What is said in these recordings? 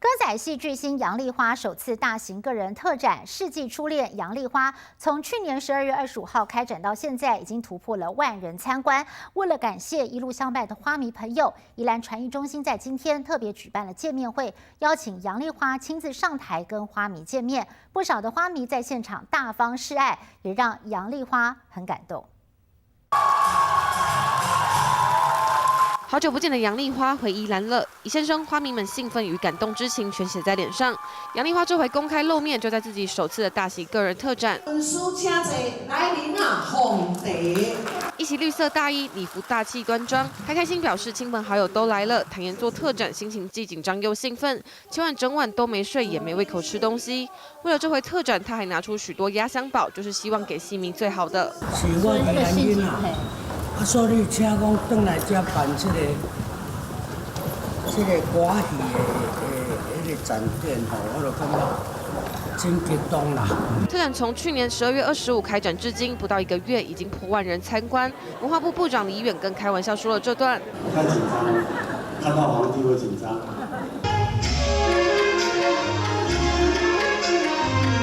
歌仔戲巨星楊麗花首次大型個人特展《世紀初戀楊麗花》，從去年12月25號開展到現在，已經突破了萬人參觀。為了感謝一路相伴的花迷朋友，宜蘭傳藝中心在今天特別舉辦了見面會，邀請楊麗花親自上台跟花迷見面。不少的花迷在現場大方示愛，也讓楊麗花很感動。好久不見的楊麗花回宜蘭了，一現身，花迷們興奮與感動之情全寫在臉上。楊麗花這回公開露面，就在自己首次的大型個人特展。恩師請坐，來啉啊紅茶。一襲綠色大衣，禮服大氣端莊，開開心表示親朋好友都來了，坦言做特展心情既緊張又興奮，前晚整晚都沒睡，也沒胃口吃東西。為了這回特展，他還拿出許多壓箱寶，就是希望給戲迷最好的。是我宜蘭囡仔。啊，所以請講轉來遮辦這個歌戲的彼個展展吼，我就感覺真激動啦。特展從去年12月25開展至今，不到一個月已經破萬人參觀。文化部部長李遠更開玩笑說了這段。太緊張了，看到皇帝會緊張。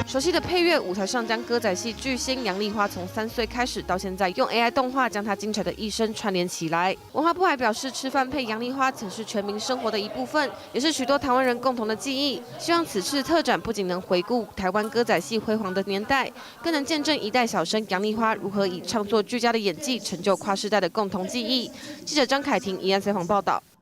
熟悉的配樂，舞台上將歌仔戲巨星楊麗花從3歲開始到現在，用 AI 動畫將她精彩的一生串聯起來。文化部還表示，吃飯配楊麗花曾是全民生活的一部分，也是許多台灣人共同的記憶。希望此次特展不僅能回顧台灣歌仔戲輝煌的年代，更能見證一代小生楊麗花如何以唱作俱佳的演技，成就跨世代的共同記憶。記者張凱婷宜蘭採訪報道。